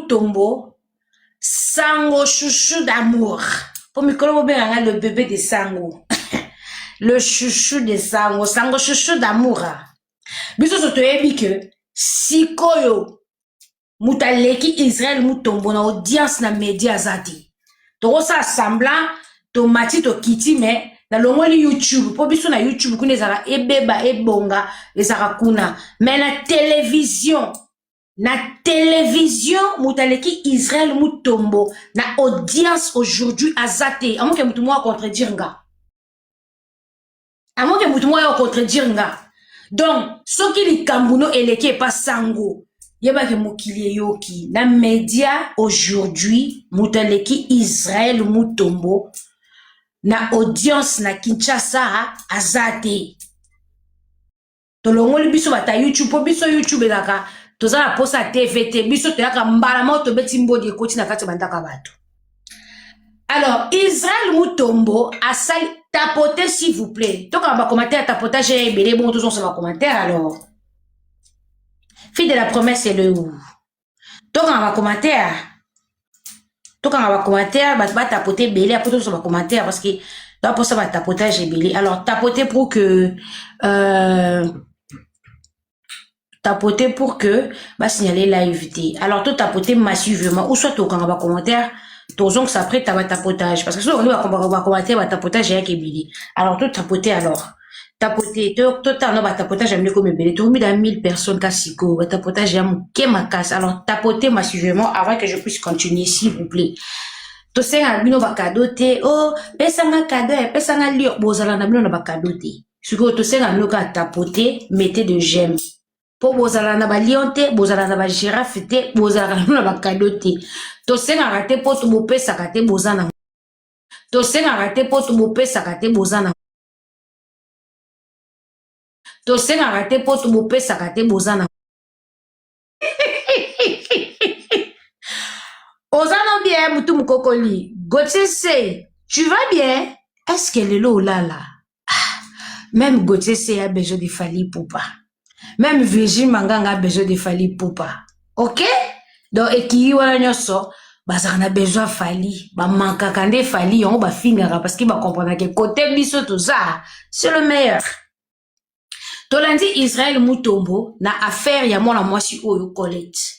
Mutombo, Sango chouchou d'amour. Po mikolo bobenga nga le bébé de Sango. Le chouchou de Sango, Sango chouchou d'amour. Biso so toyebi que sikoyo moto aleki Israël Mutombo na audience na media aza te. Tokosala semblant tomati tokiti mais nalongoli YouTube mpo biso na YouTube kuna ezalaka ebeba ebonga ezalaka kuna mais na television na television moto aleki Israël Mutombo na audience aujourd'hui aza te amoke moto moko acontredire nga amoke moto moko ya contredire nga donc soki likambo no eleki epa sango yebake mokili eyoki na media aujourd'hui moto aleki Israël Mutombo na audience na Kinshasa aza te. Tolongoli biso bata YouTube mpo biso YouTube ezalaka toza na posa ya TV te, biso toyaka mbala moko tobeti mbodi ekoti na kati ya bandako ya bato. Alors Israël Mutombo asali tapoter s'il vous plaît, tokanga ba commentaire tapotage ya ebele bongo tozongisa ba commentaire. Alors fille de la promesse le où tokanga ba commentaire, tokanga ba commentaire bato batapote ebele apo tozongisa ba commentaire parce que toaposa ba tapotage ebele. Alors tapoter pour que tapoter pour que basignaler live te. Alors to tapoter massivement ou soit tokanga ba commentaire tozongisa après ta ba tapotage parce que soki olingi ba commentaire ba tapotage eyaki ebele. Alors to tapoter, alors tapoter totala no ba tapotage ya mileko mebele tokomi da 1000 personnes ka sikoyo ba tapotage ya moke makasi. Alors tapoter massivement avant que je puisse continuer s'il vous plaît. Tosengaka bino bakado te, o pesanga kado pesanga lio bozala na bino na bakado te. Sikoyo tosengaka bino kaka tapoter, mettez de j'aime mpo bozala na balion te, bozala na bagirafe te, bozalaka na bino na bakado te. Tosengaka te mpo bopesaka te, boza na tosengaka te mpo bopesaka te, boza na tosengaka te mpo bopesaka te, boza na oza no bien mutu mokokoli Gauthier C, tu vas bien? Est-ce que lelo olala? Ah, même Gauthier C a besoin de Fally Ipupa, même Virgile Manganga a besoin de Fally Ipupa. Ok, donc ekiyi wana nyonso bazalaka na besoin Fally, bamankaka nde Fally yango bafingaka parce que bakomprenaka kote biso toza c'est le meilleur. Tolandi Israël Mutombo na affaire ya mwana mwasi oyo Colette.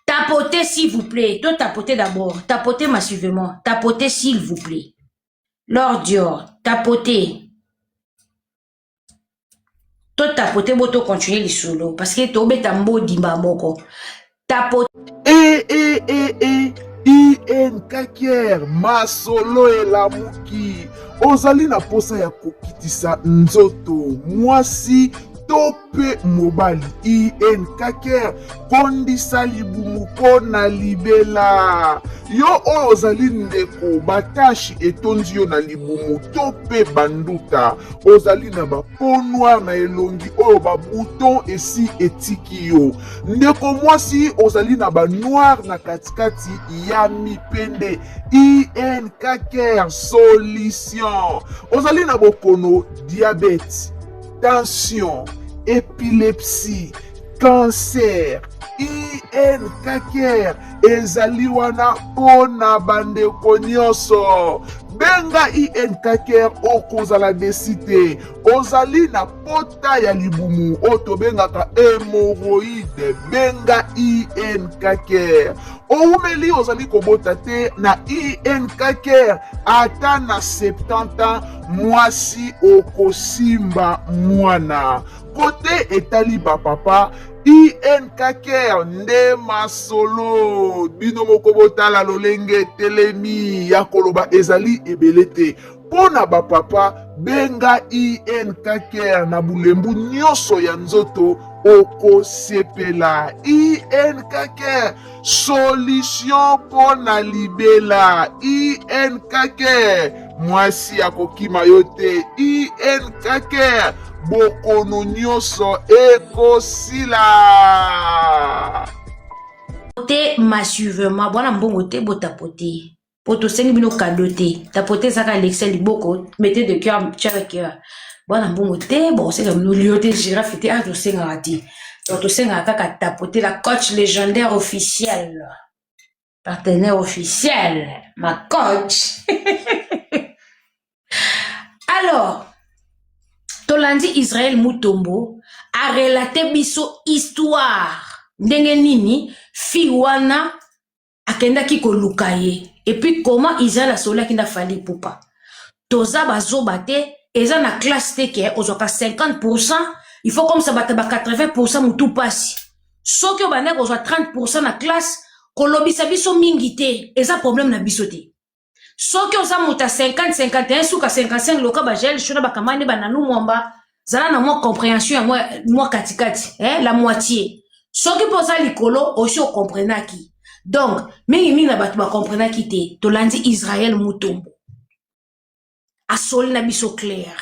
Tapotez s'il vous plaît, to tapotez d'abord, tapotez massivement, tapotez s'il vous plaît. Lord Dior, tapotez. To tapoter bo to continuer lisolo parce que tobeta mbodi mba moko. Tapoter. E e e e INKKR masolo elamuki. Ozali na posa ya kokitisa nzoto mwasi to mpe mobali? INKKR kondisa libumu mpo na libela. Yo oyo ozali ndeko, batashi etondi yo na libumu to mpe banduta, ozali na ba peau noire na elongi oyo ba bouton esi etiki yo. Ndeko mwasi, ozali na ba noir na katikati ya mipende, INKKR solution. Ozali na bokono diabète, tension, epilepsie, cancer, INKKR ezali wana mpo na bandeko nyonso. Benga INKKR, okozala desi te. Ozali na pota ya libumu oyo tobengaka hémorroïde, benga INKKR. Owumeli ozali kobota te, na INKKR ata na 70 ans mwasi okosimba mwana. Kote etali bapapa, INKKR nde masolo. Bino moko botala lolenge etelemi ya koloba ezali ebele te. Mpo na bapapa, benga INKKR na bulembu nyonso ya nzoto, okosepela. INKKR solution mpo na libela. INKKR mwasi akokima yo te. INKKR bokono nyonso ekosila. Te massivement bwana mbongo te, botapote po tosengi bino kado te. Tapote ezaka Alexia liboko, mettez de cœur, tia cœur. Bwana mbongo te, bokosenga bino lio te, girafe te, ah tosengaka te. Donc tosengaka kaka tapote la coach légendaire officielle. Partenaire officiel, ma coach. Alors, tolandi Israël Mutombo a relaté biso histoire ndenge nini fille wana akendaki koluka ye et puis comment Israël asololaki na Fally Ipupa. Toza bazoba te, eza na classe te ke ozwaka 50%, il faut comme ça bato ba 80% mutu pasi. Soki obandaki kozwa 30% na classe, kolobisa biso mingi te, eza problème na biso te. Soki oza moto ya 50, 51, suka 55, loka ba gel shona bakamani ba nanu mwamba, zala na mwa compréhension ya mwa katikati, la moitié. Soki mpo oza likolo, osi okomprenaki. Donc, mingi mingi na bato bakomprenaki te, tolandi Israël Mutombo. Asoli na biso clair.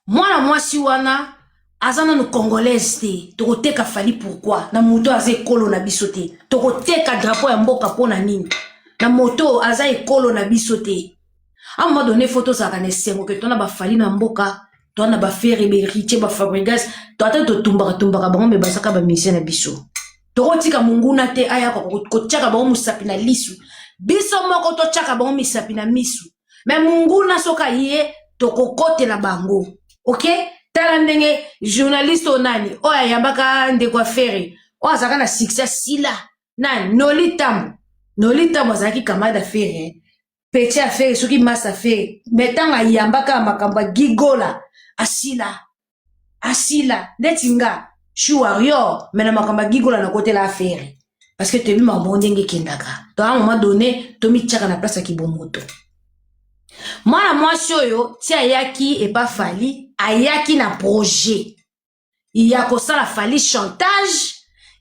Mwana mwasi wana aza nanu congolaise te, tokoteka Fally pourquoi? Na moto aza ekolo na biso te, tokoteka drapeau ya mboka mpo na nini? Na moto aza ekolo na biso te. À un moment donné, faut tozalaka na esengo ke tona bafali na mboka, tona baFerre, baHéritier, baFabregas, to ata totumbaka tumbaka bango, me bazaka bamusicien na biso. Tokotika monguna te ayaka kotiaka bango mosapi na lisu, biso moko totiaka bango misapi na misu, me monguna soki aye tokokotela bango. Ok, tala ndenge journaliste oyo nani oyo ayambaka ndeko ya Ferre oyo azalaka na succès sila nani, Noli Tambo. Noli Tambo azalaki camarade ya Ferre, petit ya Ferre, soki masa Ferre, me ntango ayambaka makambo ya Gigola asila asila neti nga suis warrior, me na makambo ya Gigola nakotela affaire parce que toyebi makambo ndenge ekendaka. To à un moment donné tomitiaka na place ya kibomoto. Mwana mwasi oyo ti ayaki epa Fally, ayaki na projet ya kosala Fally chantage,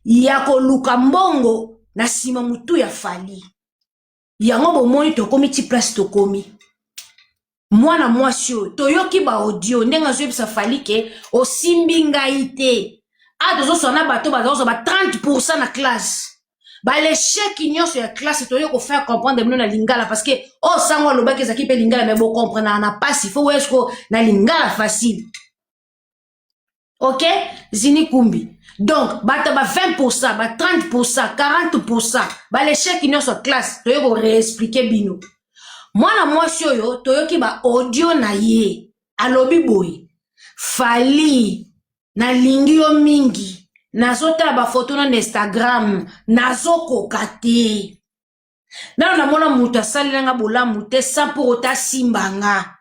ya koluka mbongo na nsima mutu ya Fally. Yango bomoni tokomi ti place tokomi. Mwana mwasi oyo toyoki baaudio ndenge azoyebisa Fally ke osimbi ngai te. A tozosala na bato bazozwa ba 30% na classe, bal'échec nyonso ya classe. Toyoki kofaire comprendre bino na lingala parce que oyo sango alobaki ezalaki mpe lingala, me bokomprenaka na pasi, fo wesko na lingala facile. Ok, zini kumbi. Donc bato ba 20%, ba 30%, 40%, bal'échec nyonso ya classe, toyoki koréexpliquer bino. Mwana mwasi oyo toyoki baaudio na ye, alobi boye: "Fally, nalingi yo mingi, nazotala bafoto na Instagram, nazokoka te. Nano namona moto asalelanga bolamu te sans pour autant asimba nga.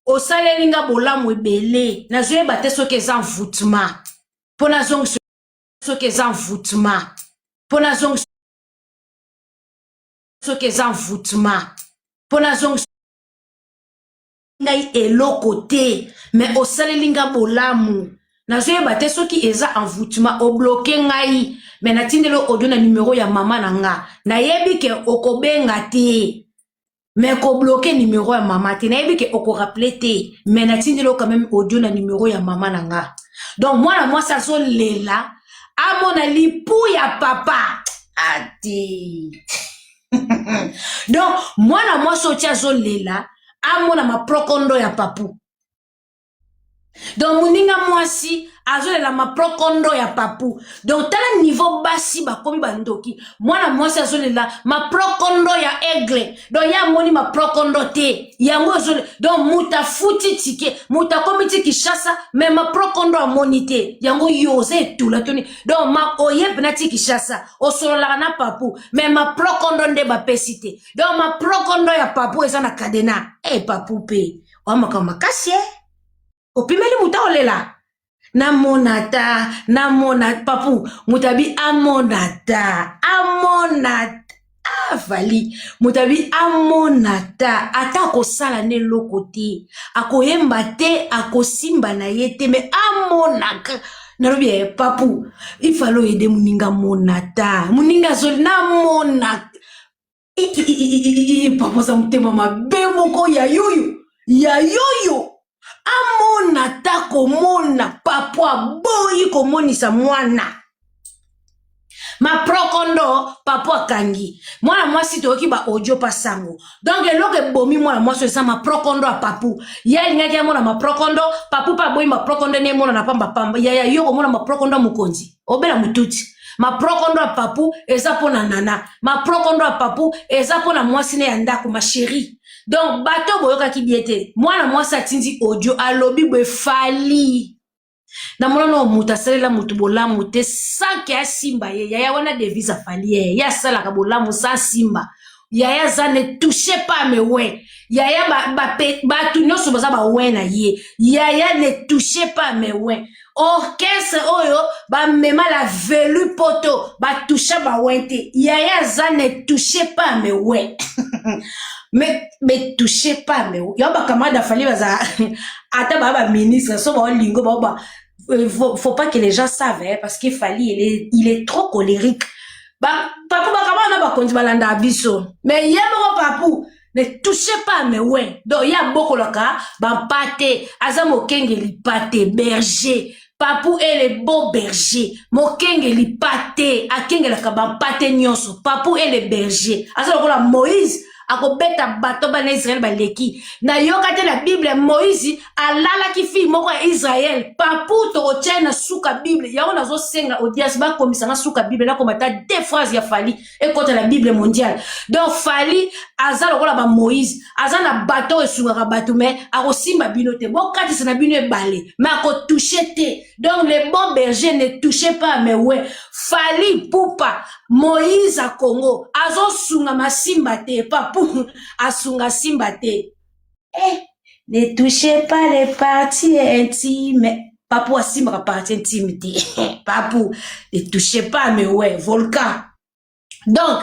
Osaleli nga bolamu ebele, nazoyeba te soki eza envoûtement mpo nazongisa, soki eza envoûtement mpo nazongisa, soki eza envoûtement mpo nazongisa ngai eloko te, me osaleli nga bolamu, nazoyeba te soki eza envoûtement, obloquer ngai, me natindeli audio na numero ya mama na nga. Nayebi ke okobenga te, me kobloquer numero ya mama te, nayebi ke okorappeler te, me natindeli quand même audio na numero ya mama na nga." Donc mwana mwasi azolela amona lipu ya papa ate. Donc mwana mwasi oyo ti azolela amona maprokondo ya papu. Donc moninga mwasi azolela maprokondo ya papu. Donc tala niveau basi bakomi bandoki. Mwana mwasi azolela maprokondo ya aigle. Donc ye amoni maprokondo te, yango azolela. Donc moto afuti ticket, moto akomi ti Kinshasa, me maprokondo amoni te. Yango yo oza etula toni. Donc ma oye mpena ti Kinshasa, osololaka na papu, me maprokondo nde bapesi te. Donc maprokondo ya papu eza na kadena. E papu mpe oya makambo makasi e opimeli moto aolela namona ta namona papu. Moto abi amona ta amona avali, moto abi amona ta ata akosala nde eloko te, akoyemba te, akosimba na ye te, me amonaka. Nalobi ye papu, ifale oyede moninga mona ta moninga azoli namona. Papu aza motema mabe moko ya yoyo ya yoyo. Amona ta komona, papu aboyi komonisa mwana maprokondo. Papu akangi mwana mwasi, toyoki baaudio pasango. Donc eloko ebomi mwana mwasi eza maprokondo ya papu. Ye alingaki amona maprokondo, papu mpe aboyi maprokondo ne emonana pambapamba. Yaya, yo komona maprokondo ya mokonzi, obela motuti. Maprokondo ya Papu eza mpo na Nana, maprokondo ya Papu eza mpo na mwasi ne ya ndako, ma chérie. Donc bato boyokaki bien te. Mwana mwasi atindi audio, alobi boye: Fally, namona no moto asalela moto bolamu te sans que asimba ye. Yaya wana devise afali ye, ye asalaka bolamu sans simba. Yaya aza ne touche pas mes oints. Yaya, bato nyonso baza baoints na ye. Yaya, ne touche pas mes oints. Orchestre oyo bamema la velu poto batoucha baoints te. Yaya aza ne touche pas mes oints, mais touche pas mes oints. Yo bacamarade afali baza ata baa baministre so baolingo bao ba faut pas que les gens savent, hein, parce que Fally, il est trop colérique. Ba, Papu, bakamana na bakonzi balandaka biso, mais ye moko Papu, ne touchez pas mes oints. Donc ye abokolaka bampate, aza mokengeli pate, berger. Papu est le beau berger, mokengeli pate, akengelaka bampate nyonso. Papu est le berger, aza lokola Moïse, akobeta bato bana Israele baleki. Nayoka te na Bible Moïse alalaki fille moko ya Israele. Papu tokotia na suka Bible yango. Nazosenga audience bakomisanga suka Bible, nakoma ata deux phrases ya Fally ekɔta na Bible mondiale. Donc Fally aza lokola bamoïse, aza na bato oyo esungaka bato, mais akosimba bino te. Bokatisa na bino ebale, mais akotouche te. Donc le bon berger ne touche pas mes oints. Fally Pupa, Moïse ya Congo, azosunga masimba te. Papu asunga simba te. Eh, ne touchez pas les parties intimes. Papu asimbaka partie intime te. Papu, ne touchez pas mes oints, volcan. Donc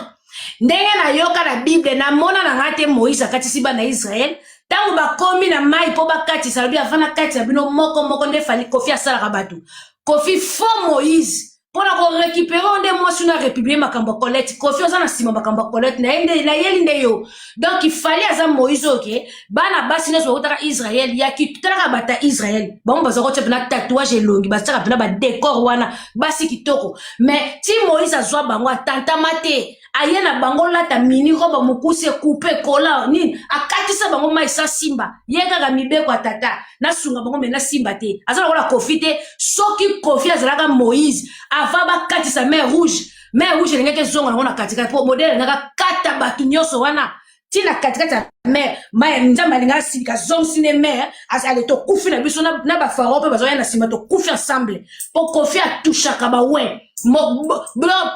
ndenge nayoka na Bible, namona na nga te Moïse akatisi bana Israele. Ntango bakomi na mai mpo bakatisa, alobi avant nakatisa bino moko moko. Nde Fally, Kofi asalaka bato. Kofi faux Moïse mpona korécupérer oyo nde mwasi na républie makambo ya Colette. Kofi oza na nsima makambo ya Colette nayeli nde yo. Donc Fally aza Moïse oyo ke bana basi nyonso bakutaka Israel ya talaka bato ya Israel, bango baza kotia mpena tatouage elongi, batiaka mpena badécor wana, basi kitoko. Mais ti Moïse azwa bango, atantama te, aye na bango lata mini robe mokuse, coupe kola nini, akatisa bango mai sa simba. Ye kaka mibeko ya tata, nasunga bango me nasimba te. Aza lokola Kofi te. Soki Kofi azalaka Moïse, avant bakatisa mer Rouge, mer Rouge elingaki ezonga nango na katikati, mpo modele alingaka kata bato nyonso wana ntina katikati ya mer. Mai Nzambe alingaka asilika, zongisi nde mer, ale tokufi na biso na bafarao mpe bazoya na nsima, tokufi ensemble, mpo Kofi atushaka baoints.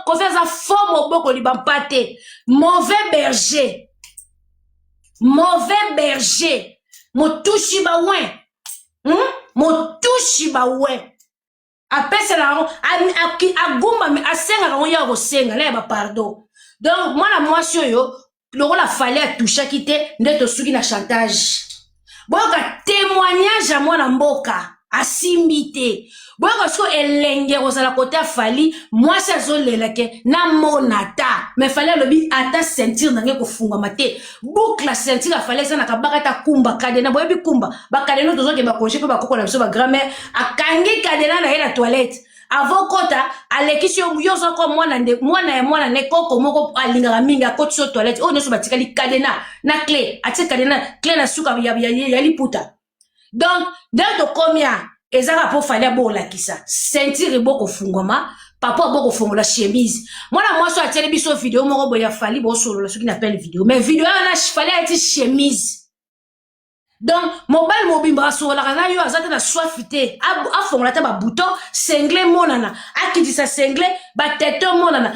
Kofi aza faux mobokoli bampate, mauvais berger, mauvais berger, motushi baoints, Motushi baoints, apesela yango, agumbami, asengaka yango, ya kosenga na ya bapardon. Donc mwana mwasi oyo lokola Fally atushaki te, nde tosuki na chantage. Boyoka témoignage ya mwana mboka asimbi te. Boyoka siko elenge kozala kote ya Fally. Mwasi azolela ke namona ta, mais Fally alobi ata ceinture na ngai kofungwama te. Boucle ceinture ya Fally eza na kabaka ata kumba cadenas. Boyebi kumba bacadenas, tozokende bacongé mpe bakoko na biso, bagrandmère akangi cadenas na ye na toilette avant kota, alekisi yo. Yo oza kwa mwana nde mwana ya mwana ne koko moko alingaka mingi, akotisi yo toilette oyo nyonso batikali cadenas na clé, atie cadenas, clé na suka ya liputa. Donc nde tokomi a ezaka mpo Fally abolakisa ceinture ebokofungwama, papa abokofongola chemise. Mwana mwasi oyo atieli biso video moko boye ya Fally bosolola soki na pele video, mais video wana Fally ayeti chemise. Donc mobali mobimba asololaka na yo, aza te na soif te, afongola te babouton, singlet monana, akitisa singlet, batete monana,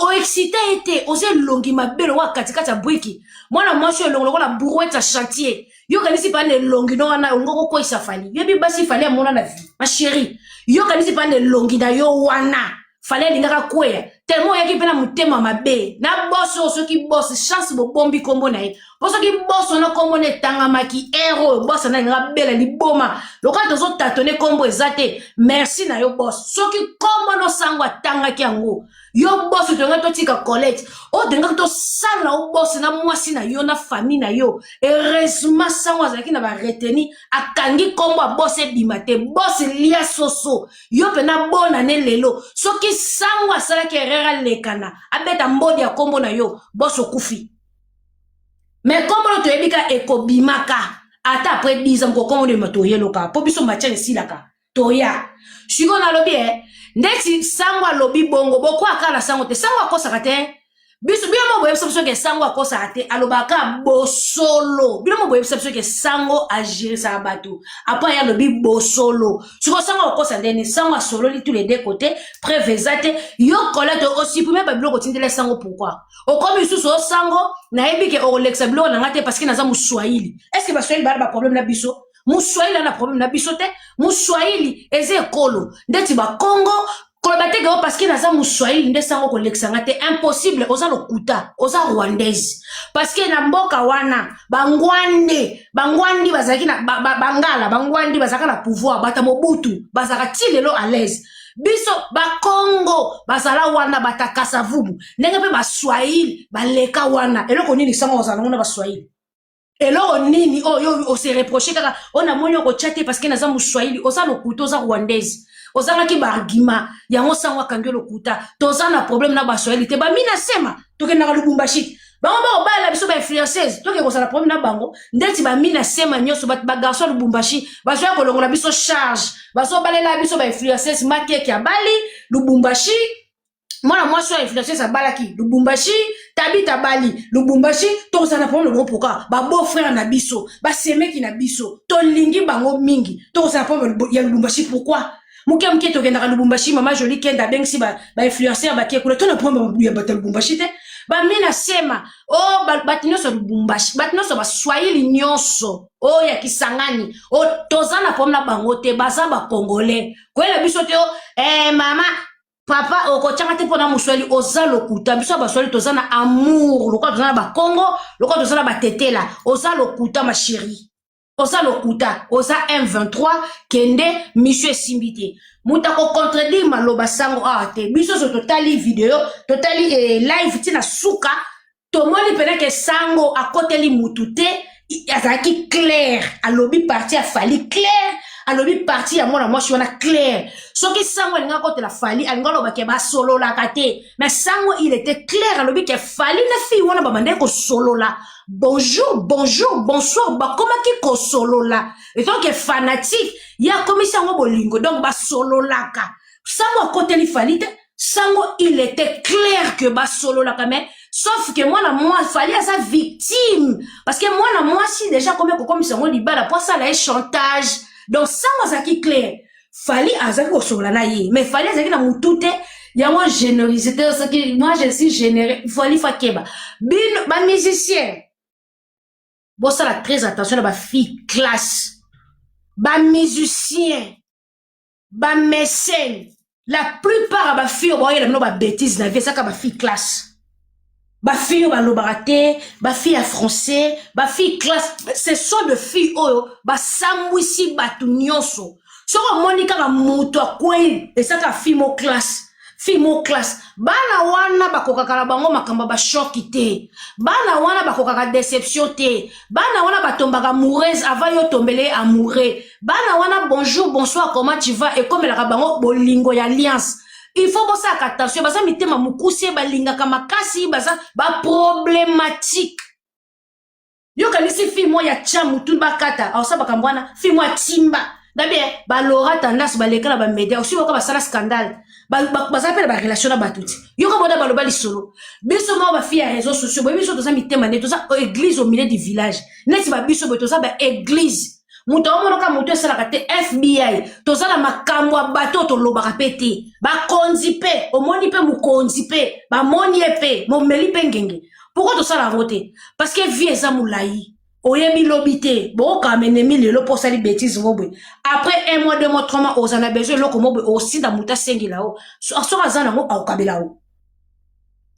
oexcite ye te. Oza elongi mabe lokola katikati ya briki. Mwana mwasi oyo elongi lokola brouette ya chantier. Yokanisi mpa na elongi no wana olingo kokweyisa Fally. Yoyebi basi Fally amona na vie, ma chérie. Yokanisi mpa na elongi na yo wana Fally alingaka kweya tellement oyaki mpe na motema mabe na boss oyo. Soki boss chance bobombi nkombo na ye, mpo soki boss wana nkombo na etangamaki ere oyo, boss wana alingaka bela liboma. Lokola tozotatone, nkombo eza te. Merci na yo boss. Soki nkombo nosango atangaki yango, yo boss, tolingaki totika Colette oyo, tolingaki tosala o boss na mwasi na yo na famille na yo. Heureusement sango azalaki na bareteni, akangi nkombo ya boss ebima te. Boss lia soso yo mpena bonane lelo. Soki sango asalaki erreur, alekana abeta mbodi ya nkombo na yo, boss okufi. Mais nkombo no toyebi ka ekobimaka ata après 10 ans, moko nkombo no ebima, toyeloka mpo biso matière esilaka. Toya sikoyo nalobi e ndeti sango alobi bongo, bokwaka kaka na sango te. Sango akosaka te. Biso, bino mo boyebisa biso ke sango akosaka te, alobaka bosolo. Bino mo boyebisa biso ke sango agirisaka bato, apres ye alobi bosolo. Sikoyo sango akokosa ndeni? Sango asololi tous les deux côtés, preuve eza te. Yo Colette, osupprime babiloko otindela sango, pourquoi okomi lisusu o sango? Nayebi ke okolekisa biloko na nga te parce que naza moswahili. Est ce que baswahili bana baproblème na biso? Moswahili ana problème na biso te. Moswahili eza ekolo ndeti bakongo. Koloba te ke o parce que naza moswahili nde sango kolekisa nga te, impossible. Oza lokuta, oza rwandaise, parce que na mboka wana bangwande, bangwandi bazalaki na bangala, bangwandi bazalaka na pouvoir, bato ya Mobutu bazalaka ti lelo à l'aise. Biso bakongo bazala wana, batakasavubu ndenge mpe baswahili baleka wana. Eloko nini sango ozala nango na baswahili? Eloko nini oyo ose reproche kaka oyo namoni okotya te parce que naza moswahili? Oza lokuta, oza rwandaise, ozangaki baargument yango sango akangi yo lokuta. Toza na problème na baswahili te. Bamina sema tokendaka Lubumbashi, bango bakobalela biso bainfluenceuse, toke kozala problème na bango ndeti bamina sema nyonso. Bato bagarçon ya Lubumbashi bazoya kolongola biso charge, bazobalela biso bainfluenceuse. Makeke abali Lubumbashi, mwana mwasi oyo influenceuse abalaki Lubumbashi, Tabita abali Lubumbashi. Tokozala na problème na bango pourquoi? Babeau frère na biso, basemeki na biso, tolingi bango mingi. Tokozala problème ya Lubumbashi pourquoi? Moke moke tokendaka Lubumbashi, mama Joli Kenda abengisi bainfluenceur, bakie kuna. To na problème ya bato ya Lubumbashi te. Bamina sema o bato nyonso ya Lubumbashi, bato nyonso baswahili nyonso oyo ya Kisangani o, toza na problème na bango te. Baza bacongolais. Koyela biso te o mama papa okotyanga te mpona moswahili. Oza lokuta. Biso ya baswahili toza na amour lokola toza na bakongo, lokola toza na batetela. Oza lokuta, ma chérie, oza lokuta, oza M23. Kende mission esimbi te. Moto akocontredire maloba sango awa te. Biso nyonso totali video, totali live ntina suka, tomoni mpena ke sango akoteli mutu te. Azalaki clair, alobi partie ya Fally clair, alobi partie ya mwana mwasi wana clair. Soki sango alingi akotela Fally, alingi aloba ke basololaka te, mais sango, il était clair, alobi ke Fally na fille wana babandaki kosolola, bonjour, bonjour, bonsoir, bakomaki kosolola. Etant ke fanatique, ye akomisi yango bolingo, donc basololaka. Sango akoteli Fally te. Sango, il était clair que basololaka, mais sauf que mwana mwa Fally aza victime, parce que mwana mwasi déjà akomi kokomisa yango libala po asala ye chantage. Donc sango azalaki clair, Fally azalaki kosolola na ye, mais Fally azalaki na motu te. Yango générosité, soki moi je suis généreux, Fally fakeba. Bino bamusicien, bosala très attention na bafille classe. Bamusicien, bamécène, la plupart ya bafille oyo baoyela bino babêtise na vie ezaka bafille classe, bafille oyo balobaka te, bafille ya français, bafille classe. Ce sont de filles oyo basambwisi bato nyonso. Soki omoni kaka moto akwei, ezaka fille mo classe, fille mo classe. Bana wana bakokaka na bango makambo ya bashoki te. Bana wana bakokaka déception te. Bana wana batombaka amoureuse avant yo tombele ye amoureux. Bana wana, bonjour, bonsoir, comment tu vas, ekomelaka bango bolingo ya alliance. Il faut bosalaka attention, baza mitema mokuse, balingaka makasi, baza baproblématique. Yokanisi fille moko ya tia mutu bakata aosala makambo wana, fille moko atimba nabi balora tendance, baleka na bamédia osi yoka basala scandale, baza mpe na barelation na bato ti yoka bona baloba lisolo. Biso moko bafille ya réseau sociaux boye, biso toza mitema nde toza église au milieu du village. Neti babiso boye, toza baéglise. Moto aomonaka moto esalaka te. FBI, toza na makambo ya bato oyo tolobaka mpe te. Bakonzi mpe omoni mpe mokonzi mpe bamoni ye mpe momeli mpe ngenge. Pourquoi tosala yango te? Parce que vie eza molai, oyebi lobi te. Bookama ennemi lelo mpo osali bétise mo boye, après un mois, 2 mois, 3 mois, oza na besoin eloko mo boye, osinda moto asengela o. Soki aza nango, akokabela o.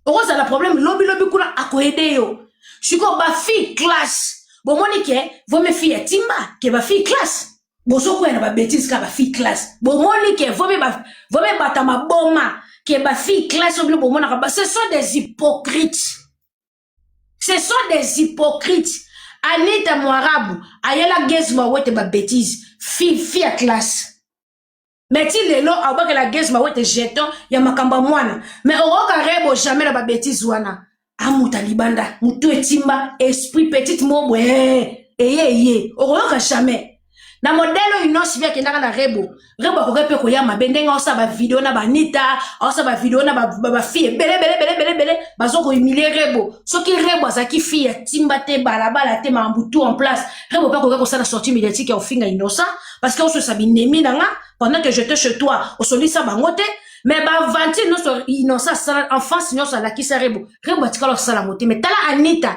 Okozala problème lobi lobi kuna, akoyede yo. Sikoyo bafille classe, bomoni ke vome fille ya timba ke bafille classe bozokwea na babêtise kaka. Bafille classe, bomoni ke vome bata maboma ke bafille classe oyo bino bomonaka, ce sont des hypocrites, ce sont des hypocrites. Anita Mwarabu ayela Gaz Mawete babêtise, fille ya classe, mais ti lelo abwakela Gaz Mawete jeton ya makambo ya mwana. Mais okoka Rebo jamais na babêtise wana. Amuta libanda, mutu etimba, esprit petite mo boye eye eye, okoyoka jamais. Na modèle oyo Innoss'B akendaka na Rebo, Rebo akoki mpe koya mabe ndenge aosala bavideo na banita, aosala bavideo na bafille ebele ebele ebele ebele ebele, bazo kohumilie Rebo. Soki Rebo azalaki fille ya timba te, balabala te, makambo tout en place, Rebo mpe akoki kosala sortie médiatique ya kofinga Innocent, parce que ososa binemi na nga pendant que j'étais chez toi, osolisa bango te. Mais baaventure nyonso Innocent asala, enfance nyonso alakisa Rebo, Rebo atikala kosala yango te. Mais tala Anita,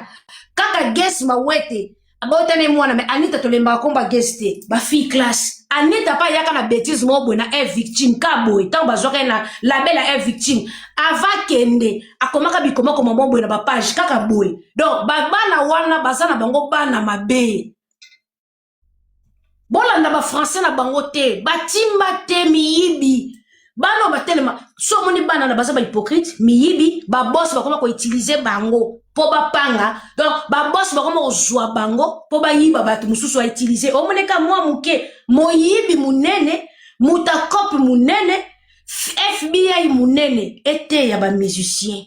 kaka Ges Mawete abotani mwana, mais Anita tolembaka komba Ges te. Bafille classe, Anita mpe ayaka na bétise moko boye na air victime ka boye. Ntango bazwaka ye na label ya air victime, ava kende akomaka bikomakoma mo boye na bapage kaka boye. Donc babana wana baza na bango bana mabe, bolanda bafrançais na bango te, batimba te, miyibi. Bana oyo batelema so omoni bana na baza bahypocrite, miyibi. Babosi bakoma koutiliser bango mpo bapanga. Donc babosi bakoma kozwa bango mpo bayiba bato mosusu, bautiliser. Omoneka mwa moke, moyibi monene, mutakope monene, FBI monene, eteya bamusicien.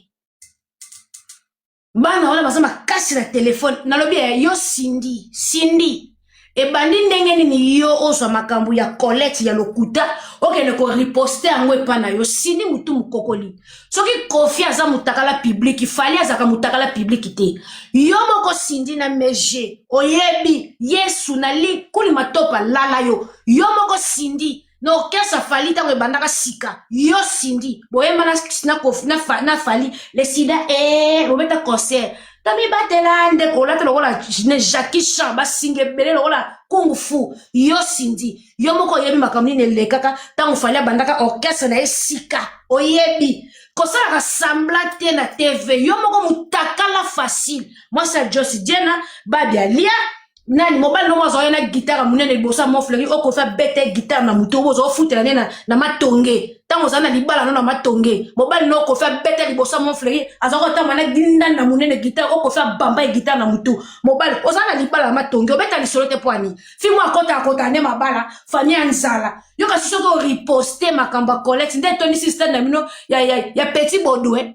Bana wana baza makasi na telefone. Nalobi ya yo Cindy, Cindy, ebandi ndenge nini yo ozwa makambo ya Colette ya lokuta, okende koriposte yango epa na yo? Cindy mutu mokokoli, soki Kofi aza motakala public, Fally azalaka motakala public te. Yo moko Cindy na mege oyebi Yesu na likuli matopa lala yo. Yo moko Cindy, na orchestre Fally ntango ebandaka sika, yo Cindy boyemba na, na Fally le sida e bobeta concert, tomibatela ndeko, olata lokola ne Jackie Chan, basinga ebele lokola kung fu. Yo Cindy, yo moko oyebi makambo nini elekaka ntango Fally abandaka orchestre na ye sika. Oyebi kosalaka semblant te na TV. Yo moko motakala facile, mwasi ya Jos Diena babi alia nani, mobali nongo azwa ye na guitare monene liboso ya Montfleuri, okofi abeta guitare na motu oyo ozwa ofutela nde na Matonge. Ntango ozala na libala no na Matonge, mobali no okofi abeta liboso ya Montfleuri, aza kotamba na ndani na monene guitare, okofi abamba ye guitare na motu. Mobali ozala na libala na Matonge, obeta lisolo te. Po ani fi mo akota akota nde mabala, famille ya nzala. Yo kasi soki oriposte makambo ya Colette nde etondisi stade na bino ya Petit Baudouin.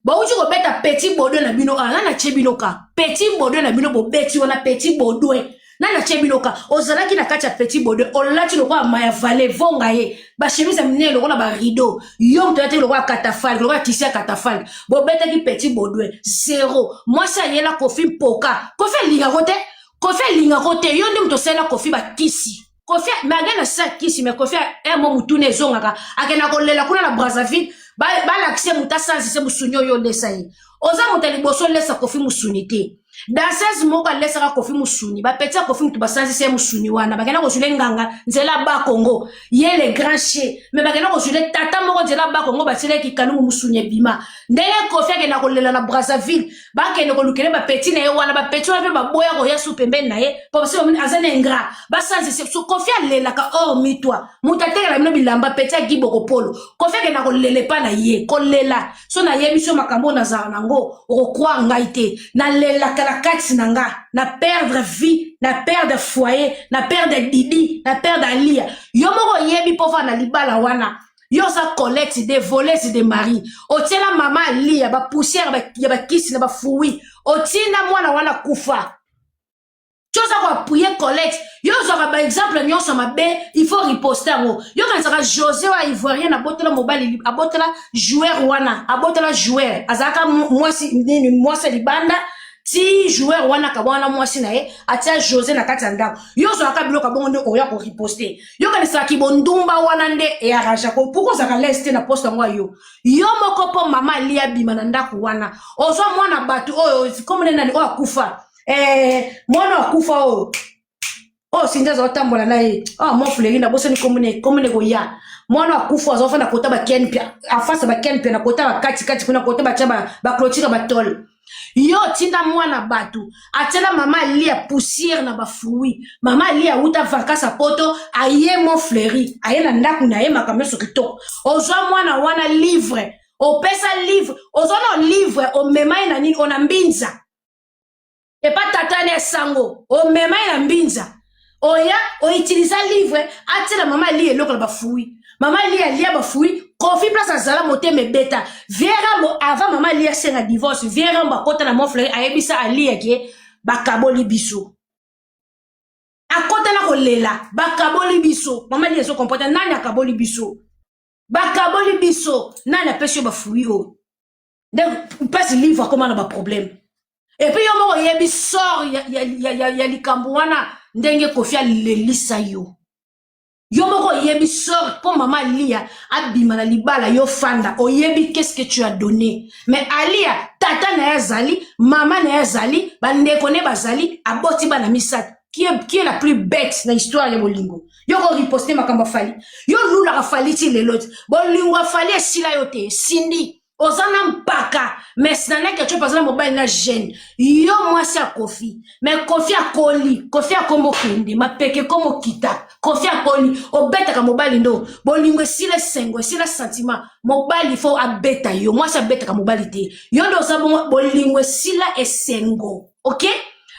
Bauti kobeta Petit Baudouin na bino awa, nani atie bino ka Petit Baudouin na bino bobeti wana? Petit Baudouin, nani atie bino ka? Ozalaki na kati ya Petit Baudouin, olati lokola maya vale vonga ye, bachemise ya minene lokola barideau. Yo moto olati lokola catafalque, lokola tisi ya catafalque. Bobetaki Petit Baudouin zero. Mwasi ayela Kofi mpoka, Kofi alingako te, Kofi alingako te. Yo nde moto osalela Kofi bakisi. Kofi me age na sa kisi, me Kofi mo mutuna ezongaka, akenda kolela kuna na Brazzaville, balakise moto asanzise mosuni oyo olesa ye. Oza moto ya liboso olesa Kofi mosuni te. Danseuse moko alesaka Kofi mosuni, bapeti ya Kofi moto basanzisa ye mosuni wana. Bakenda kozwile nganga nzela Bakongo, ye le grand che, me bakenda kozwile tata moko nzela Bakongo, batielaki kalungu, mosuni ebima. Ndenge Kofi akenda kolela na Brazzaville, bakende kolukele bapeti na ye wana, bapeti wana mpe baboya koya su pembeni na ye mpo basi bamoni aza na ingrat, basanzise. So Kofi alelaka or mitwa moto atekela bino bilamba, peti ya giboko polo. Kofi akenda kolela epa na ye, kolela. So nayebi so makambo oyo nazala nango, okocroire ngai te. Nalelaka na kati na nga, na perdre vie, na perdre foyer, na perdre Didi, na perdre Alia. Yo moko oyebi mpo va na libala wana. Yo oza Colette de voleuse de mari, otiela mama Alia bapoussière ya bakisi na bafruit, otinda mwana wana kufa. Ti oza koappuyer Colette, yo ozwaka baexemple nyonso mabe, il faut riposte yango. Yo kanisaka José wa Ivoirien abotela mobali, abotela joueur wana, abotela joueur azalaka mwasi nini, mwasi ya libanda. Ti joueur wana kabwana mwasi na ye, atia José na kati ya ndako. Yo ozwaka biloko bongo nde oya koriposte. Yo kanisaka bondumba wana nde earrangeako. Pourquoi ozalaka lese te na poste yango ya yo, yo moko? Mpo mama ali abima na ndako wana, ozwa mwana bato oyo komone nani oyo akufa, mwana akufa oyo Cindy aza kotambola na ye oyo Mofleri, nabosani komone, komone koya. Mwana akufa azofanda kota baken pia, afase baken pia na kota bakatikati kuna, kota batya baclôture batole. Yo otinda mwana bato atiela mama alia poussière na bafruit. Mama alia awuta vacances poto, aye Montfleuri, aye na ndako na ye, makambo nyonso kitoko. Ozwa mwana wana livre, opesa livre, ozwa na livre, omema ye na nini, ona Mbinza epa tata ne esango, omema ye na Mbinza, oya outiliza livre atiela mama alia eloko na bafruit. Mama alia, alia bafruit. Kofi place azala motema ebeta. Vieux Rambo, avant mama alia asenga divorce, vieux Rambo akota na Montfleuri, ayebisa alia ke bakaboli biso. Akota na kolela, bakaboli biso. Mama Lia ezo comprendre nani akaboli biso. Bakaboli biso, nani apesi yo bafruit oyo? Nde mpasi livre akoma na baproblème. Epuis yo moko oyebi sort ya, ya, ya, ya, ya likambo wana ndenge Kofi alelisa yo. Yo moko oyebi sort mpo mama Alia abima na libala, yo fanda oyebi qu'est-ce que tu as donné. Mais Alia tata na ye azali, mama na ye azali, bandeko ne bazali, aboti bana misato. Qui est la plus bête na histoire ya bolingo? Yo ko riposte makambo ya Fally, yo lulaka Fally ti lelo ti bolingo ya Fally esila yo te. Cindy oza na mpaka, mais Nana Ketchup aza na mobali na jeune. Yo mwasi ya Kofi, mais Kofi akoli, Kofi akombo kende mapeke komo kita. Kofi akoli, obetaka mobali ndo bolingo esila, esengo esila, sentiment. Mobali fo abeta yo, mwasi abetaka mobali te. Yo nde oza bongo, bolingo esila, esengo. Ok,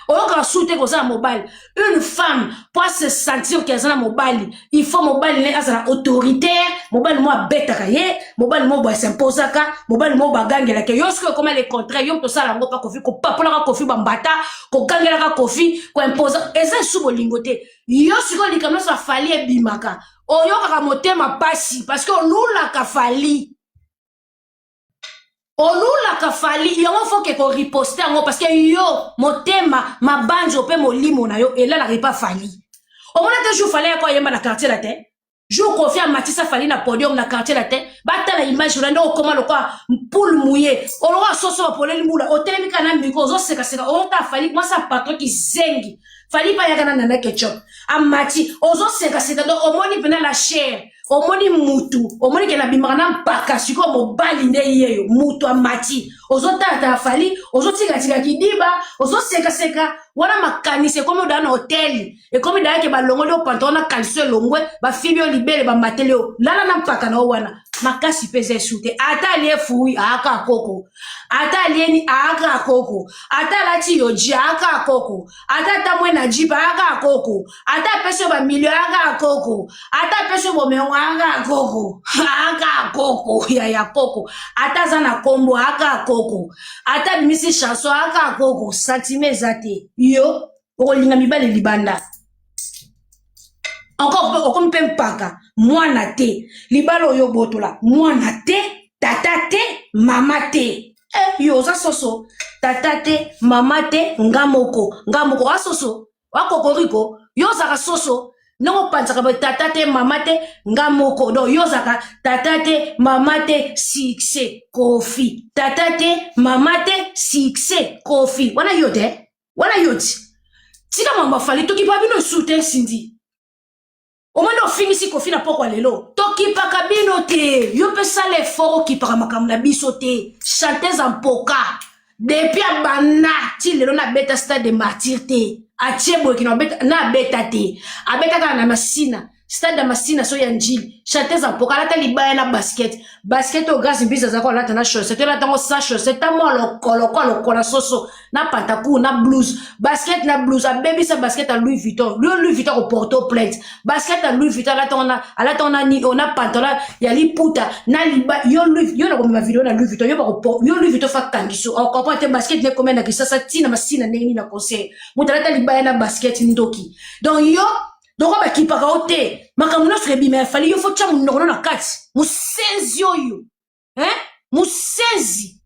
oyokaka su te koza na mobali. Une femme, po se sentir ke aza na mobali, il faut mobali ne azala autoritaire, mobali mo abetaka ye, mobali mo boasimposaka, mobali mo bagangelaka yo. Soki okoma le contraire, yo moto osala yango mpa Kofi, kopapolaka Kofi bambata, kogangelaka Kofi, koimposa, eza esu bolingo te. Yo sikoyo likambo nyonso afali ebimaka, oyokaka motema pasi parce que olulaka Fally, olulaka Fally. Yango foke koriposte yango parce que yo motema mabanzo mpe molimo na yo elalaka epa Fally. Omona te jour Fally yako ayemba na Quartier Latin, jour Kofi amatisa Fally na podium na Quartier Latin, batala image wana nde okoma lokwa poule mouillée, olokwa soso bapoleli mbula, otelemi kaka na micro, ozosekaseka, ota Fally mwasi ya patron kizengi. Fally mpe ayaka na Nana Ketchup, amati, ozosekaseka. Donc omoni mpena la chair, omoni mutu, omoni ke nabimaka na mpaka. Sikoyo mobali nde yeyo mutu amati, ozotalatala Fally, ozotikatika kidiba, ozosekaseka wana. Makanisi ekomi odaa na hôtel, ekomi dayake balongoli yo pantalon na caleçon, elongwe, bafibi yo libele, bamateli yo, lala na mpaka na yo wana. Makasi mpe eza esu te. Ata alie fruit, aaka koko, ata alieni, aaka koko, ata alati yoji, aaka koko, ata atamwe na jeep, aaka koko, ata apesi yo bamilio, aaka koko, ata apesi yo bomengo, aaka koko, aaka koko ya koko, ata aza na kombo, aaka koko, ata abimisi chanson, aaka koko. Sentiment eza te. Yo okolinga mibali libanda encore, okomi mpe mpaka mwana te, libala oyo obotola mwana te, tata te, mama te. Eh, yo oza soso, tata te, mama te, nga moko, nga moko oa soso, oa kokoriko. Yo ozalaka soso ndenge opanzaka boye, tata te, mama te, nga moko. Donc yo ozalaka tata te, mama te, succès Kofi, tata te, mama te, succès Kofi. Wana yo te, wana yo ti tika mambo afali. Tokipa bino esu te. Cindy, omoni ofingisi Kofi na pokwa lelo, tokipaka bino te. Yo mpe sala effort, okipaka makambo na biso te. Chanteuse mpoka depuis abanda ti lelo nabeta Stade de Martyr te. Atie boyeki na abeta te, abeta kaka na Masina, stade ya Masina so ya Njili. Chanteuse mpoka alata libaya na basket, basket oyo Grâce Mbisi azalaka alata na chaussette, olata yango sans chaussette, ta mwa lokolo kwa lokola soso na pantacourt na blouse, basket na blouse. Abebisa basket ya Louis Vuitton. Louis Vuitton koporte plainte. Basket ya Louis Vuitton alata ngo na, na pantalon ya liputa na liba. Yo Louis, yo nakomema video na Louis Vuitton, yo bako yo Louis Vuitton fa kangiso, ocomprendre te. Basket ne komia na Kisasa ntina Masina ndenge nini na concert, moto alata libaya na basket, ndoki. Donc yo doko bakipaka yo te. Makambo nyonso ebima ya Fally, yo fo tia monoko no na kati. Mosenzi oyo, hein? Mosenzi,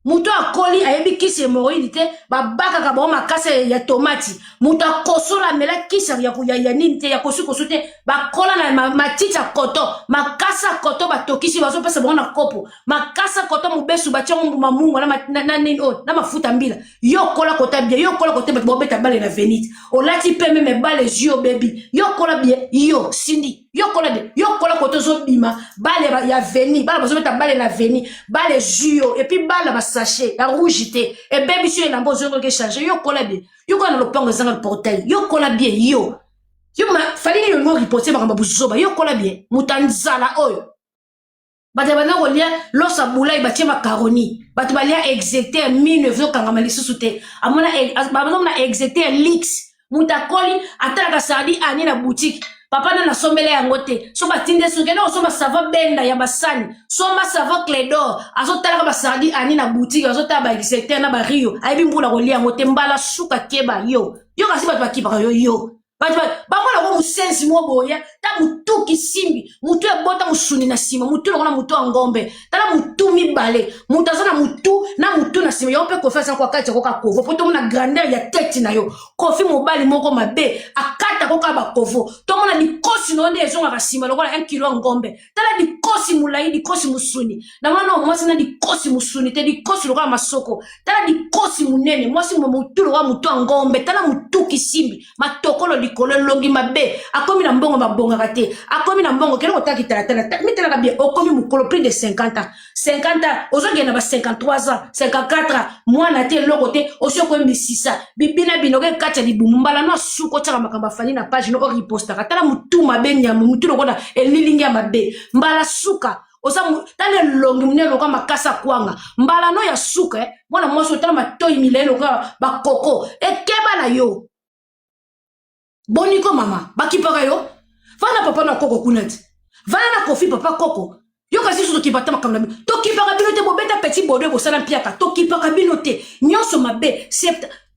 moto akoli ayebi kisi hémorroïde te, babakaka bango makasi ya tomati. Moto akosola amela kisi ya nini te, ya kosukosu te. Bakola na matiti ya koto, makasi ya koto, batokisi, bazopesa bango na kopo makasi ya koto, mobesu batia ngo mbuma mungwa na nini oyo na mafuta mbila. Yo kola kota bien, yo kola kote bato babeta bale na venite, olati pembe me bale ezwi yo bebi. Yo kola bien, yo Cindy, yo kola bien, yo kola kote ozobima bale ya veni, bana bazobeta bale na veni, bale ezwi yo, et puis bale basachet ya rouge te ebebisi yo elamba, ozongoki échange. Yo kola bien, yo kola na lopango ezanga portail. Yo kola bien, yo Fally nini olingo riposte makambo ya buzoba? Yo kola bien, moto ya nzala oyo. Bato banda kolia loso bulai, batie makaroni, bato balia execter mino ezokangama lisusu te, bazomona execter lix. Moto akoli atalaka sardi ani na boutique, papa nani asombela yango te. So batinde soki kende kosomba savon benda ya basani, somba savon Clédor. Azotalaka basardi ani na boutique, azotala baexecter na bario, ayebi mbula kolia yango te. Mbala suka, keba yo, yo kasi bato bakipaka yo, yo. Bato bamona ko mosenzi moko boye ta motu kisimbi motu ebota mosuni na nsima motu lokola motu ya ngombe tala motu mibale moto aza na motu na motu na nsima yango mpe kofi aza kwa kati yakoka kovo mpo tomona grandeur ya tete na yo kofi mobali moko mabe akata koka bakovo tomona likosi na yo nde ezongaka nsima lokola 1 kilo ya ngombe tala likosi molai likosi mosuni na mwana oyo mwasi na likosi mosuni te likosi lokola masoko tala likosi monene mwasi motu lokola motu ya ngombe tala motu kisimbi matokolo likolo elongi mabe akomi na mbongo babongaka te akomi na mbongo kende kotala kitalatala mitalaka bien okomi mokolo plus de 50 ans 50 ans ozokende na ba 53 ans 54 ans mwana te eloko te osi okomi misisa bibina bino oke kati ya libumu mbala no asuka otiaka makambo afani na page no oripostaka tala motu mabe nyama motu lokola elilingi ya mabe mbala suka oza tala elongi monene lokola makasa kwanga mbala no ya suka eh, mwana mwasi otala matoi milai lokola bakoko ekeba na yo boniko mama bakipaka yo vanda papa na koko kuna ti vanda na kofi papa koko yo kasi biso tokipa ata makambo na bino tokipaka bino te bobeta petit bodo bosala mpiaka tokipaka bino te nyonso mabe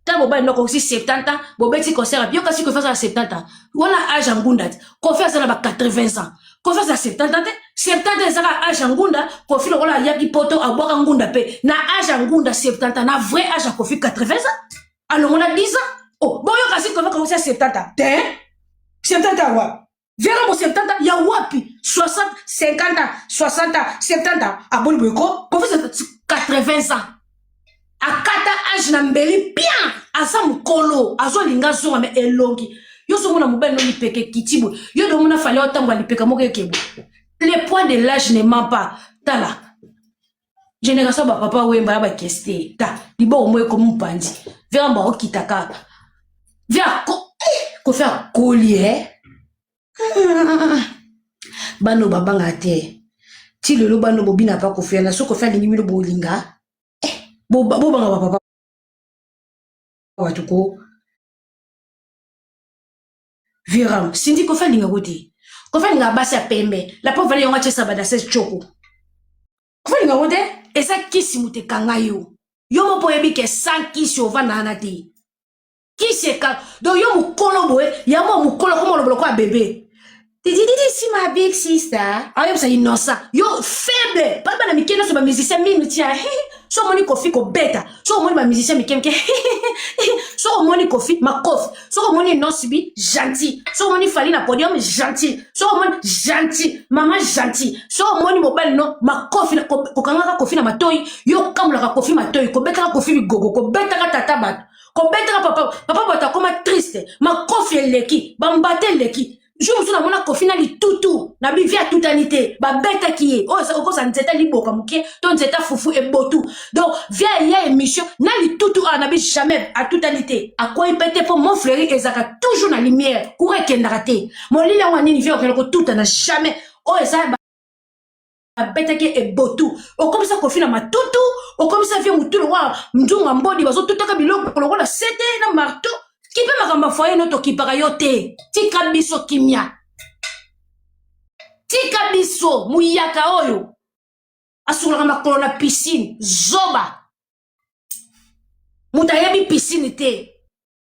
ta mobali noko osi 70 ans bobeti concert yo kasi kofi azala 70 ans wana age ya ngunda te kofi aza na ba 80 ans kofi azala 70 ans te 70 ans ezaka age ya ngunda kofi lokola ayaki poto abwaka ngunda mpe na age ya ngunda 70 ans na vrai age ya kofi 80 ans alongola 10 ans oh boyoka si kofi akoki 70 ans te 70 ans wapi vera bo 70 ans ya wapi 60 50 ans 60 ans 70 ans aboni boye ko kofi 80 ans akata age na mbeli bien aza mokolo azolinga azonga me elongi yo ozomona mobali no lipeka ekiti boye yo domona fali otambola lipeka moko ekebo le poids de l'âge ne ment pas tala génération ba papa wemba ya bakesi te ta liboko moko ekomi mopanzi vera bakokita kaka vera eh, kofi akoli e bana oyo babangaka te ti lelo bana oyo bobina pa kofi yana so kofi alingi bino bolinga eh, bobanga bapapa bato ko viram sindi kofi alingako te kofi alingaka basi ya pembe la pauvre yango atie sabada 16 choko kofi alingako te eza kisi moto ekanga yo yo moko oyebi ke sans kisi ovanda wana te kisi eka donc yo mokolo boye yango mokolo koma oloba lokola bebe didididi si ma big sister ayebisa innocent yo faible pa bana mike nyonso bamusicien mimi tia so omoni kofi kobeta so omoni bamusicien mike mike so omoni kofi makofi so omoni nosibi gentil so omoni fali na podium gentil so omoni gentil mama gentil so omoni mobali no makofi kokangaka kofi na matoi yo okamolaka kofi matoi kobetaka kofi bigogo kobetaka tata bato kobetaka papa papa bato akoma triste makofi eleki bambata eleki jour mosusu namona kofi na litutu na bivi atutani te babetaki ye oyo okoza nzete liboka moke to nzete fufu ebotu donc via ya émission na litutu awa na bi jamais atutani te akwei mpe te mpo mont fleuri ezalaka toujours na lumière courant ekendaka te molili yango ya nini via okende kotutana jamais oyo eza babetaki ebotu okomisa kofi na matutu okomisa vie motu lokola nzunga mbodi bazotutaka biloko lokola sete na marto kipe makambo ya foye no tokipaka yo te tika biso kimia tika biso muyaka oyo asukolaka makolo na piscine zoba moto ayebi piscine te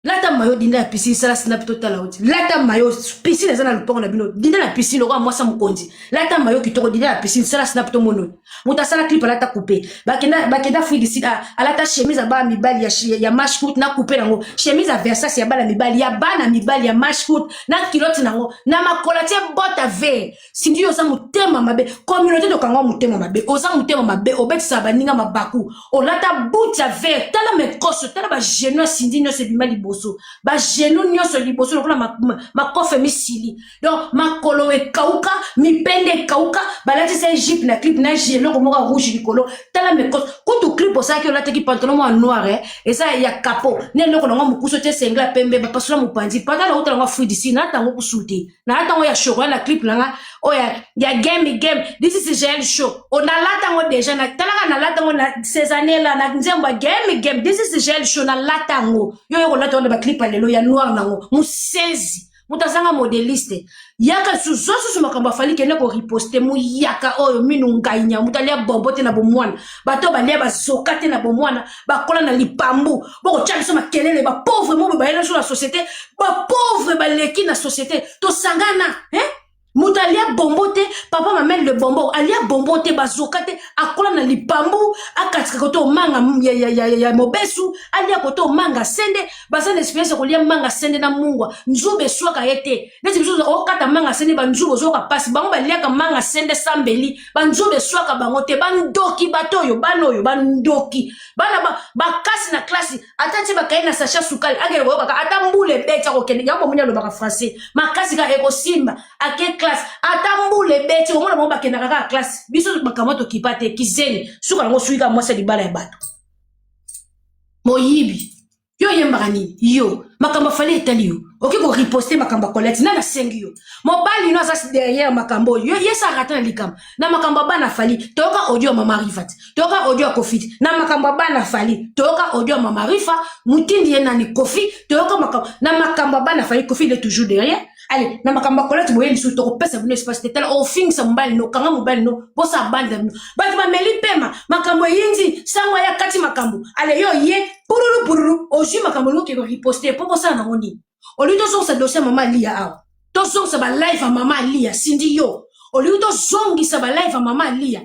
lata mayo dinda ya piscine sala snap totala oti lata mayo piscine eza na lopango na bino dinda na piscine lokola mwasi ya mokonzi lata mayo kitoko dinda na piscine sala snap tomona oyo moto asala clip alata coupe bakenda bakenda afrique du sud alata chemise ya bana mibali ya, ya manche courte na coupe nango chemise ya Versace ya bana mibali ya bana mibali ya manche courte na culotte nango na makolo atie botte ve Cindy yo oza motema mabe communauté tokanga motema mabe oza motema mabe obetisaka baninga mabaku olata but ya vert tala mekoso tala bagenou ya Cindy nyonso ebima liboso bagenou nyonso liboso lokola makofe misili donc makolo ekauka mipende ekauka balatisa ye jupe na clip na eloko moko ya rouge likolo tala mekoso kutu clip osalaki olataki pantalon moko ya noir eh, eza ya kapo na eloko nango mokusu te sengla pembe bapasola mopanzi pantalon auta nango afrique nata yango kusu te nalata yango ya chocolat na clip na nga oyo ya, ya game game this is gel show o nalata yango deja na talaka nalata yango na ces années là na nzembo ya game game this is gel show nalata yango yo yo kolata yango na baclip ya lelo ya noir nango musenzi. Moto azanga modeliste. Yaka susu susu makambo afali kende ko riposte muyaka oyo minu ngainya moto alia bombo te na bomwana. Bato balia bazoka te na bomwana, bakola na lipambu. Boko tia biso makelele ba pauvre mo bayela biso na société, ba pauvre baleki na société. Tosangana, hein? Moto alia bombo te, papa mamele le bombo alia bombo te, bazoka te, akola na lipambu, akatika kote omanga ya mobesu, alia kote omanga sende, baza na experience ya kolia manga sende na mungwa, nzube eswaka ye te. Neti biso okata manga sende, banzube ozoyoka mpasi, bango baliaka manga sende sambeli, banzube eswaka bango te. Bandoki bato oyo, bana oyo bandoki, bana bakasi na klasi, ata ti bakai na sachet sukali, akende koyokaka ata mbula ebeti akokende. Yango bomoni alobaka français makasi kaka ekosimba, ake classe ata mbula ebeti, omona bango bakendaka kaka classe. Biso makambo tokipa te, kizeni suka nango suki kaka mwasi ya libala ya bato moyibi. Yo oyembaka nini? Yo makambo afali etali yo, okoki koriposte makambo ya Colette. Nani asengi yo? Mobali no aza derrière makambo oyo, ye sa rata na likambo na makambo ya bana Fali. Toyoka audio ya mama Rifa te, toyoka audio ya Kofi te. Na makambo ya bana Fali, toyoka audio ya mama Rifa mutindi ye nani Kofi. Toyoka makambo na makambo ya bana Fali, Kofi il est toujours derrière. Allez, na makambo ya Colette boye lisusu tokopesa bino espace te. Tala, ofingisa mobali no, kanga mobali no, bosa banda bino bato bameli pema, makambo eyindi sango aya kati makambo. Ale yo ye pururu pururu, ozwi makambo olingi okende riposte mpo bosala nango nini? Olingi tozongisa dossier ya mama Alia awa, tozongisa balive ya mama Alia Sindi? Yo olingi tozongisa balive ya mama Alia,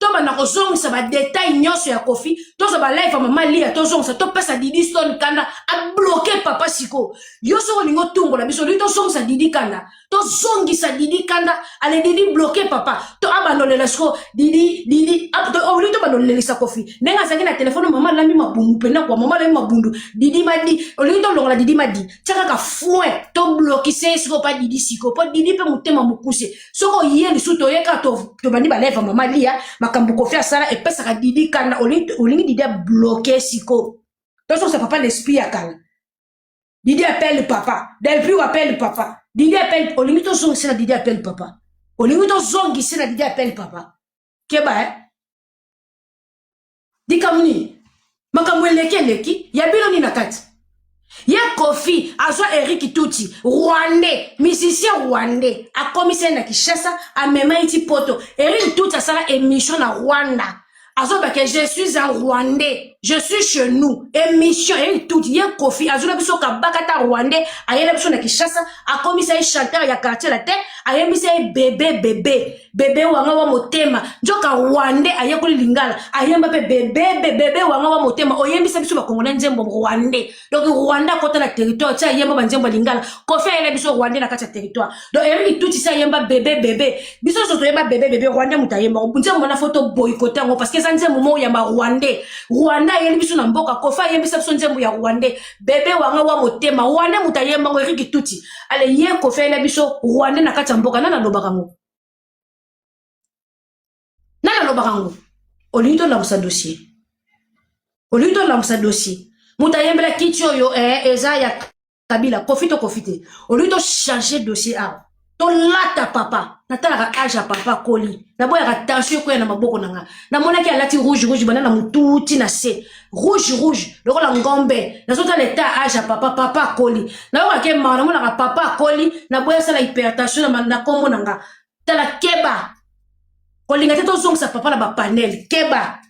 tobanda kozongisa badetail nyonso ya Kofi, tozwa balive ya mama Lia, tozongisa, topesa Didi Stone kanda abloke papa? Siko yo soki olingi otumbola biso, olingi tozongisa Didi kanda, tozongisa Didi kanda. Ale Didi bloke papa, to abandolela siko Didi. Didi olingi tobandolelisa Kofi ndenge azalaki na telefone, mama alambi mabundu mpena kwa mama alambi mabundu. Didi Madi, olingi tolongola Didi Madi, tia kaka foin, toblokise ye sikoyo pa Didi. Sikoyo mpo Didi mpe motema mokuse, soki oye lisusu toyeka, tobandi balève mama Lia, makambo Kofi asala epesaka Didi kanda. Olingi Didi abloke sikoyo, tozongisa papa na esprit ya kala. Didi appelle papa, Delpio appelle papa, Didi appelle. Olingi tozongisa na Didi appelle papa, olingi tozongisa na Didi appelle papa. Keba eh? Likambo nini? Makambo eleki eleki ya bino nini na kati ye? Kofi azwa Erik Tuti, rwandais, musicien rwandais, akomisa ye na Kinshasa, amema ye ti poto. Erik Tuti asala émission na Rwanda, azobake: "Je suis un Rwandais, je suis chez nous." Émission Erik Tuti ye, Kofi azwela biso kabaka ta rwandais, ayela biso na Kinshasa, akomisa ye chanteur ya Quartier Latin, ayembisa ye "Bébé bébé bébé wanga wa motema". Nzoka rwandais ayekoli lingala, ayemba mpe "Bébé bébé wanga wa motema". Oyembisa biso bakongolais nzembo rwandais. Donc Rwanda akota na territoire ti ayemba banzembo ya lingala. Kofi ayela biso rwandais na kati ya territoire. Donc Erik Tuti si ayemba "Bébé bébé", biso nyonso toyemba "Bébé bébé", rwandais moto ayemba nzembo wana, faut toboycotter yango parce que eza nzembo moko ya barwandais. Rwanda ayeli biso na mboka, Kofi ayembisa biso nzembo ya rwandais, "Bébé wanga wa motema", rwandais moto ayemba yango, Erik Tuti. Ale ye Kofi ayela biso rwandais na kati ya mboka. Nani alobaka yango? Nani alobaka yango? Olingi tolamusa dossier, olingi tolamusa dossier. Moto ayembela kiti oyo eza ya Kabila, Kofi to Kofi te. Olingi tochange dossier awa, tolata papa. Natalaka age ya papa akoli, naboyaka tension ekoya na maboko na nga. Namonaki alati rouge rouge, banda na motuti na se, rouge rouge lokola ngombe. Nazotala eta age ya papa, papa akoli, nayokaka mawa, namonaka papa akoli, naboya asala hypertension na nkombo na nga. Tala, keba, kolinga te tozongisa papa na bapanel. Keba,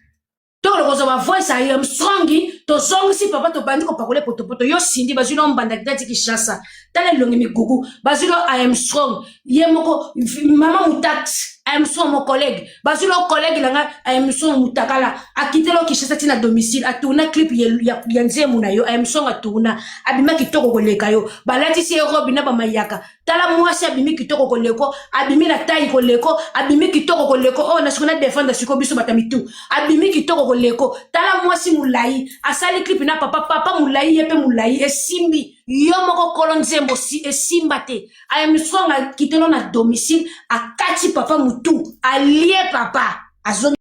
tokolo kozwa bavoice ya Armstrong. Tozongisi papa, tobandi kopakola potopoto. Yo Sindi, bazwi no mbanda kitati Kinshasa, tala elongi migugu, bazwi no Armstrong ye moko, mama mutax Armstrong, mo collègue, bazwi no collègue na nga Armstrong mutakala, akitela Kinshasa ntina domicile, atourna clip ya nzembo na yo. Armstrong atourna, abima kitoko koleka yo, balatisi ye robe na bamayaka. Tala mwasi abimi kitoko koleko, abimi na tai koleko, abimi kitoko koleko. Oyo na siko na défendre siko biso bata mitu, abimi kitoko koleko. Tala mwasi molai asali clip na papa, papa molai, ye mpe molai, esimbi. Yo moko kolo nzembo si esimba te. Armstrong akitelo na domicile, akati papa mutu, alie papa, azongi.